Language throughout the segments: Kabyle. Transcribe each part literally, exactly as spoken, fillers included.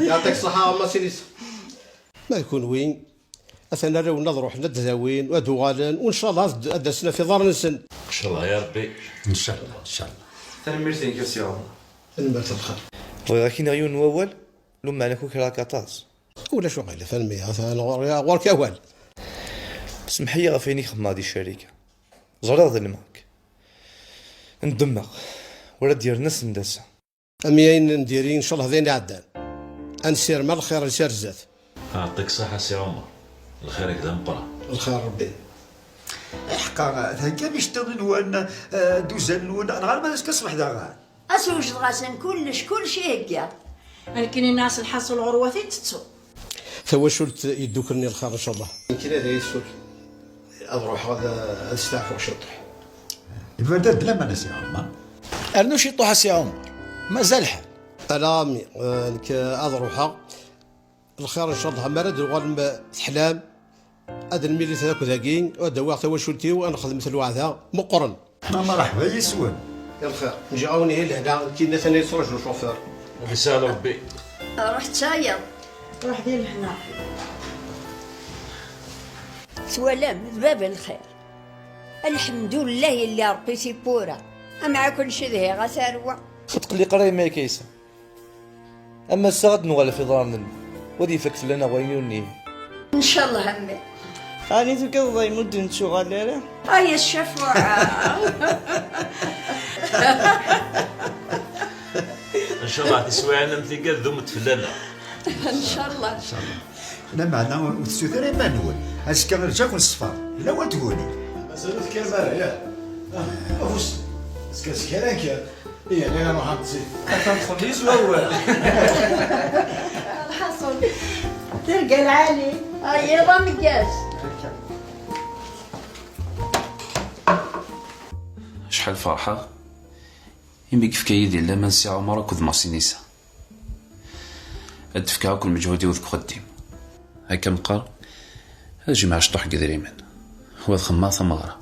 Yeɛṭik ṣṣeḥḥa a Masinisa. Ma d kunwi, atan arraw-nni ad ruḥen ad d-dawin, ad uɣalen, u ncallah ad d-, ad d-asen ɣef iḍarren-nsen. Ncallah ya Rebbi. Ncallah, ncallah. Tanemmirt-inek a Si Ɛumar. Tanemmirt a lxir. Bɣiɣ ad k-iniɣ yiwen n wawal, lumeɛna kukraɣ-k aṭas. Ulac uɣilif, tanemmirt, atan ɣur-, ɣur-k awal. Semmeḥ-iyi ɣef wayen i k-xedmeɣ di ccarika. Ẓriɣ ḍelmeɣ-k. Ndemmeɣ. Ur ad d-yerren ass n d-ass-a. Am ayen n diri, ncallah d ayen iɛeddan. Ad nessirem ar lxir, ar zdat. Yeɛṭik ṣṣeḥḥa a Si Ɛumar. Lxir-ik d ameqqran. Lxir Rebbi. Iḥeqqa, theggam iceṭṭiḍen-nwen, eh, dduzan-nwen, neɣ arma d azekka ṣṣbeḥ daɣen? As wejdeɣ-asen kullec, kullec ihegga. Nekkini nniɣ-as lḥaṣul ɣur-wat i tettu. Tawacult yedduklen i lxir, ncallah. Nekkini ad iyi-tessul. Ad ruḥeɣ ad, ad steɛfuɣ ciṭuḥ. Iberdan d laman a Si Ɛumar. Rnu ciṭuḥ a Si Ɛumar. Mazal lḥal. Ala a mmi, eh, nekk, eh, ad ruḥeɣ. Lxir ncallah, mi ara d-tuɣalem, eh, teḥlam. Ad nmili akk dagi, ad d-awiɣ tawacult-iw, ad nexdem lweɛda meqqren. Ma mṛeḥba yes-wen. Ya lxir, nǧiɣ-awen ihi lehna, nekkini atan yettṛaju ccufur. Ad isahel Rebbi. Ruḥ d tayeḍ. Ruḥ di lehna. Twalam, d bab n lxir. Lḥemdullah yella Ṛebbi tiwwura. Amɛakken cedhiɣ a tarwa. Ur tqelliq ara yemma-k a Kaysa. Am ass-a ad nuɣal ɣef iḍarren-nneɣ, u ad ifak fell-aneɣ wayen ur nnihin. Ncallah a mmi. Ɛni tugadeḍ a yemma ur d-nettuɣal ara? Ay a ccafuɛa. Ncallah tiswiɛin am tigad dument fell-aneɣ. Ncallah. Ncallah. Lameɛna ur tessut ara iman-nwen. Azekka irǧa-ken ṣṣfeṛ. Yella wa tguni. Mazal ur tekkarem ara, yah? Ah, afus. Azekka s kra kan. Ih, la, la, ruḥ-d zik. Atan txelli s wawal. Lḥaṣun. Tirga lɛali. Ah, yiḍ ameggaz. Acḥal ferḥeɣ imi yefka yid-i laman Si Ɛumar akked Masinisa. Ad d-fkeɣ akk lmeǧhud-iw deg uxeddim. Akka meqqar, ad jemɛeɣ cṭuḥ n yedrimen, u ad xemmeɣ tameɣra.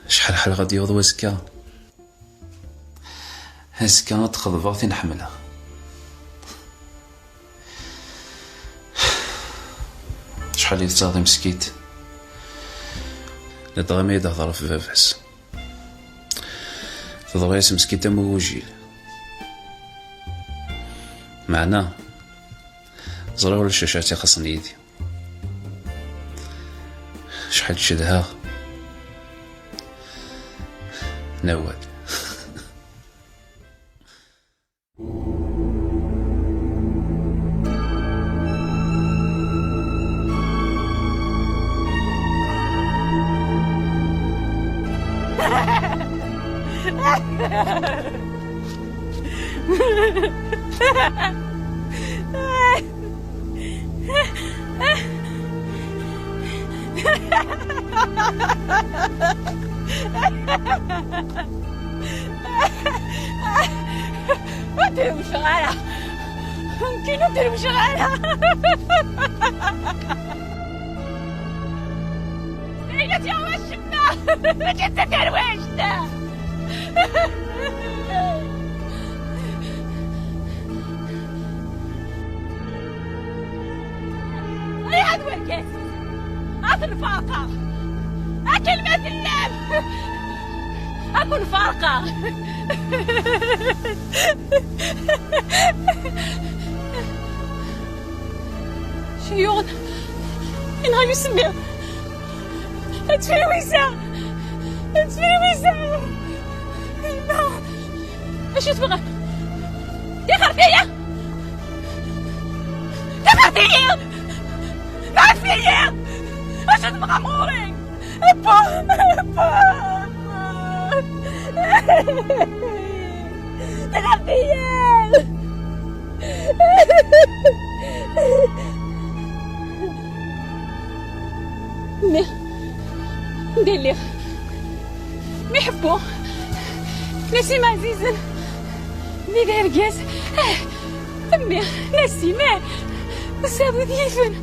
Acḥal ḥelɣa ad d-yaweḍ wazekka? Azekka ad d-xeḍbeɣ tin ḥemmleɣ. Acḥal i tettaɣ di meskit, ladɣa mi i d-tehder ɣef baba-s. Teḍra-yas meskint am ugujil. Meɛna, ẓriɣ ulac acu ara tt-ixuṣṣen yid-i. Acḥal cedhaɣ Nawal. Ur drewceɣ ara. Nekkini ur drewceɣ ara. Layla tyaɣ wacemma. Mačči d taderwict. Ay, ad wergaz. Ad ten-farqeɣ. Akken ma tellam. Ad ken-farqeɣ. Ciyuɣen. Yenɣa-yi usemmiḍ. Ad tefriwiseɣ. Ad tefriwiseɣ. Yemma. Acu tebɣa? Tixert-iyi! Tixert-iyi! Bɛet-iyi! Acu tebɣam ɣur-i? Abba! Abba! Tixert-iyi! Mmi, anda lliɣ? Mmi ḥebbu, Nasim ɛzizen, mmi d argaz. Ah, mmi, Nasim, ah, usaɛd yifen.